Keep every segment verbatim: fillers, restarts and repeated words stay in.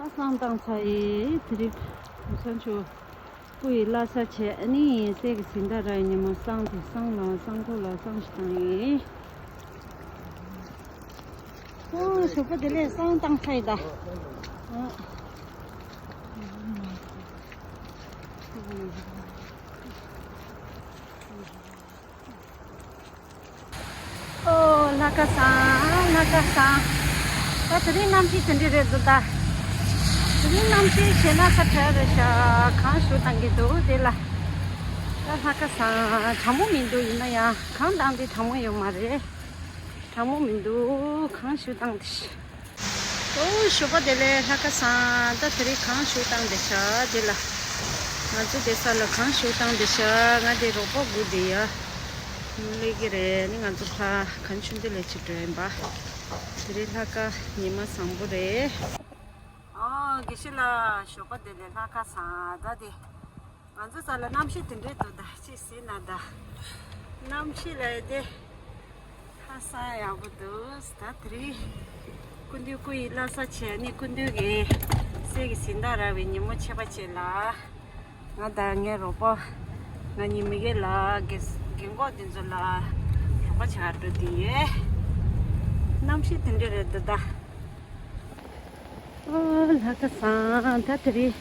བསང་བཏང་ཚར་ཡིན། དེ་རིང་བུ་ཚ་མཆོག་སྐུ་ཡི་བླ་གཟའ་བྱས། ཨ་ནི་གསེར་གྱི་ཟིན་ཐག་རག་ཡི་ཉིན་མོ་བསང་དེ་བསང་ལ་བསང་ཁོག་ལ་བསང་ཞིག་བཏང་ཡིན། ཨོ་ཞོགས་པ་བདེ་ལེགས། བསང་བཏང་ཚར་ཡི་ད། ཨ། ཨོ་ལྷ་ཁ་སང་། ལྷ་ཁ་སང་། ད་དེ་རིང་གནམ་གཤིས་དེ་འདྲ་རེད་འདུག་ད། དེ་རིང་གནམ་གཤིས་ཞེ་ན་ཚ་དྲག་རེད་ཤག་གངས་ཤུགས་བཏང་གི་འདུག་དེ་ལ། ད་ལྷ་ཁ་སང་གྲང་མོ་མི་འདུག་ཡིན་ན་ཡང་གངས་བཏང་དེ་གྲང་མོ་ཡོད་མ་རེད། གྲང་མོ་མི་འདུག་གངས་ཤུགས་བཏང་དེ། ཨོ་ཞོགས་པ་བདེ་ལེགས། ལྷ་ཁ་སང་། ད་དེ་རིང་གངས་ཤུགས་བཏང་བསྡད་ཤག་དེ་ལ། ང་ཚོ་བསྡད་ས་ལ་གངས་ཤུགས་བཏང་བསྡད་ཤག་ང་དེ་རོགས་པ་སྒུག་བསྡད་ཡ། སླེབས་ཀྱི་རེད། ནི་ང་ཚོ་ཕ་གངས་ཆུ་འདི་ལ་ཅིག་འགྲོ་ཡིན་པ། དེ་རིང་ལྷ་ཁ་ཉི་མ་བཟང་པོ་རེད། ཨོ་དགེ་བཤེས་ལགས་ཞོགས་པ་བདེ་ལེགས། ལྷ་ཁ་སང་། ད་དེ། ང་ཚོ་རྩ་ལ་གནམ་གཤིས་དེ་འདྲའི་འདུག་ད་ཅི་ཟེར་ན་ད། གནམ་གཤིས་ལ་ཡ་དེ། ཧ་སང་ཡག་པོ་འདུག་ད་དེ་རིང་། སྐུ་མདུན་སྐུ་ཡི་བླ་གཟའ་བྱས། ནི་སྐུ་མདུན་གྱི་གསེར་གྱི་ཟིན་ཐག་རག་པའི་ཉིན་མོ་ཆད་པ་བྱས་ལ། ང་དང་ངའི་རོགས་པ། ང་གཉིས་མི་སྒེར་ལ་རྒན་རྒན་གོག་འདི་ཚོ་ལ་རོགས་པ་བྱ་འགྲོ་དེ་ཡོད། གནམ་གཤིས་དེ་འདྲ་རེད་འདུག་ད། ཨ་ལྷ་ཁ་སང་། ད་དེ་རིང་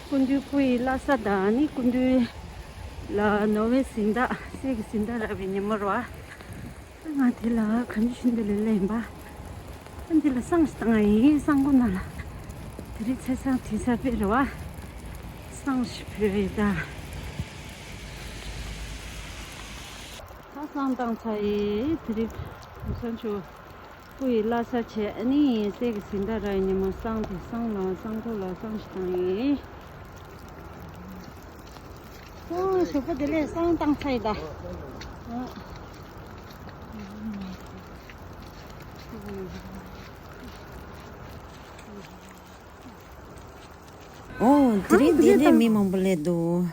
སྐུ་མདུན་སྐུ་ཡི་བླ་གཟའ་དང་ནི་སྐུ་མདུན་ལ་ནོར་བུའི་ཟིན་ཐག་གསེར་གྱི་ཟིན་ཐག་རག་པའི་ཉིན་མོ་རེད་བ། ང་དེ་ལ་གངས་ཆུ་འདི་ལ་སླེབས་ཡིན་པ། ཨ་འདི་ལ་བསང་ཞིག་བཏང་ཡིན། བསང་ཁོག་ནང་ལ། དེ་རིང་ཚེས་བཟང་དུས་བཟང་དཔེ་རེད་བ། བསང་ཞིག་ཕུལ་ཡིན་ད། ད་བསང་བཏང་ཚར་ཡིན། དེ་རིང་བུ་ཚ་མཆོག་སྐུ་ཡི་བླ་གཟའ་བྱས། ཨ་ནི་གསེར་གྱི་ཟིན་ཐག་རག་ཡི་ཉིན་མོ་བསང་དེ་བསང་ལ་བསང་ཁོག་ལ་བསང་ཞིག་བཏང་ཡིན། ཨོ་ཞོགས་པ་བདེ་ལེགས། བསང་བཏང་ཚར་ཡི་ད། ཨ། ཨོ་དེ་རིང་འདི་ནས་མི་མང་པོ་སླེབས་འདུག་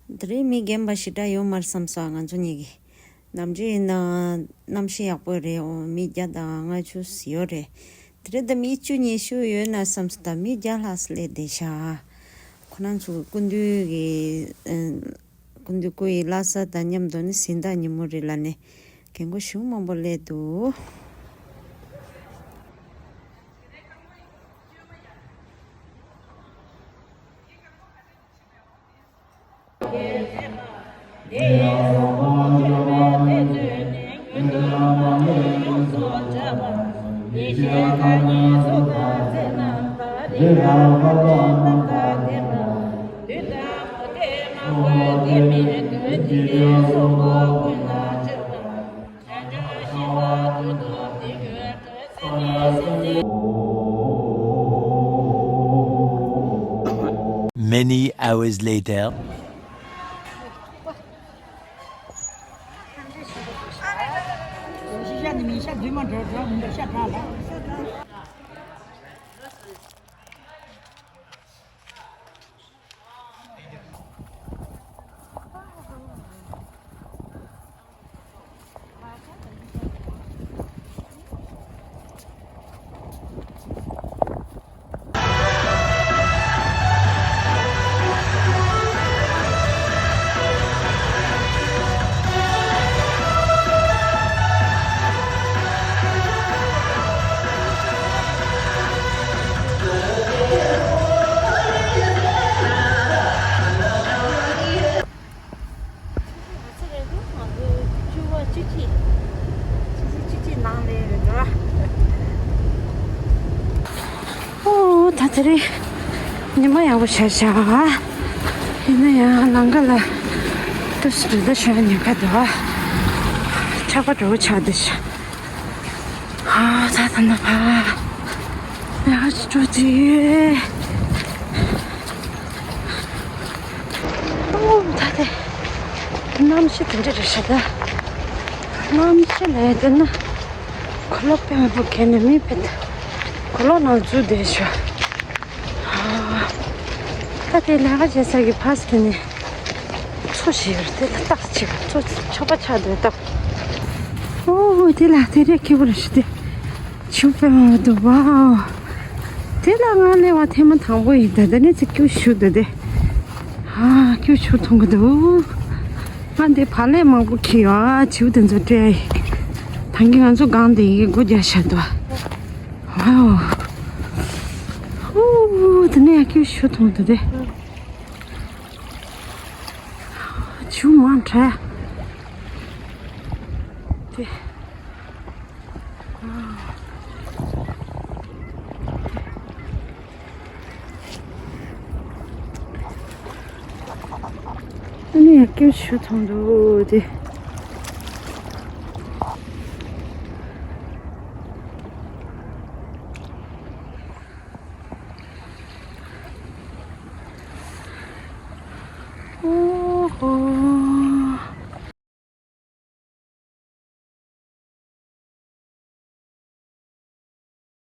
དེ་རིང་མི་རྒན་པ་ཞེ་དྲག་ཡོད་མ་རེད་བསམ་སོང་། ང་ཚོ་གཉིས་ཀྱིས། ནམ་རྒྱུན་ཡིན་ན་གནམ་གཤིས་ཡག་པོ་རེད། འོ་མི་བརྒྱ་དང་ལྔ་བཅུ་ཡོད་རེད། དེ་རིང་ད་མི་བཅུ་ཉི་ཤུ་ཡོད་ན་བསམ་སོང་། ད་མི་བརྒྱ་ལྷག་སླེབས་བསྡད་ཤག་ཁོ་རང་ཚོ་སྐུ་མདུན་གྱི་ཨ། སྐུ་མདུན་སྐུ་ཡི་བླ་གཟའ་དང་མཉམ་དུ་ནི་ཟིན་ཐག་ཉིན་མོ་རེད་ལབ་ནས་རྒན་རྒོན་ཞེ་པོ་མང་པོ་སླེབས་འདུག Many hours later. ང་ཚོ་རེ་རེ་ང་ཚོ་བཅུ་པ་བཅུ་གཅིག་བཅུ་གཅིག་བཅུ་གཅིག་ནང་ལ་རེད་འགྲོ། ཨོ་ད་དེ་རིང་ཉི་མ་ཡག་པོ་ཤར་ཤག་ཡིན་ན་ཡང་ལམ་ཁ་ལ་ཏུ་སི་རི་ད་ཤོད་ཉེན་ཁ་འདུག་ཆར་པ་འདྲ་པོ་ཆགས་བསྡད་ཤག་ཨ་ད་ད་ད་ཕ་ཡག་ཅིག་འགྲོ་དུས། ཨོ་ད་དེ་གནམ་གཤིས་དེ་འདྲ་རེད་ཤག་ད་གནམ་གཤིས་ལས་དེ་ན་གོས་ལོག་དཔེ་མང་པོ་གྱོན་ནས་མི་དཔེ་གོས་ལོག་ནང་འཛུལ་བསྡད་ཤག་ཨ་ད་དེ་ལས་ཀ་བྱེད་ས་གི་ཕ་སི་དེ་ནས་མཚོ་ཞིག་ཡོད་རེད། དེ་ལ་ཏོག་ཙམ་མཚོ་ཆགས་པ་ཆགས་འདུག་ད། ཨོ་དེ་ལ་དེ་རེད། ཁྱི་པོ་རེད་ཤག་དེ་ཆུ་དཔེ་མང་པོ་འདུག་ཝའོ། དེ་ལ་ང་སླེབས་པ་ཐེངས་མ་དང་པོ་ཡིན། ད་ལྟ་ནས་ཚིག་སྐྱུར་ཞུ་འདུག་སྟེ། ཨ་སྐྱུར་ཞུ་མཐོང་གི་འདུག་ང་འདི་བག་ལེབ་མང་པོ་འཁྱེར་ཡོད། ཨ་བྱིའུ་དེ་ཚོ་སྤྲད་ཡིན། ད་གིན་ང་ཚོ་སྒང་དེ་ཡི་སྒོ་རྒྱག་བཞག་འདུག་ཝའོ། ཧུ། དེ་ནས་ཡང་སྐྱུར་ཞུ་མཐོང་འདུག་སྟེ། བྱིའུ་མང་དྲགས། དེ། ཨ་ནི་ཡང་སྐྱུར་ཞུ་མཐོང་འདུག་སྟེ། ཨོ་ཧོ།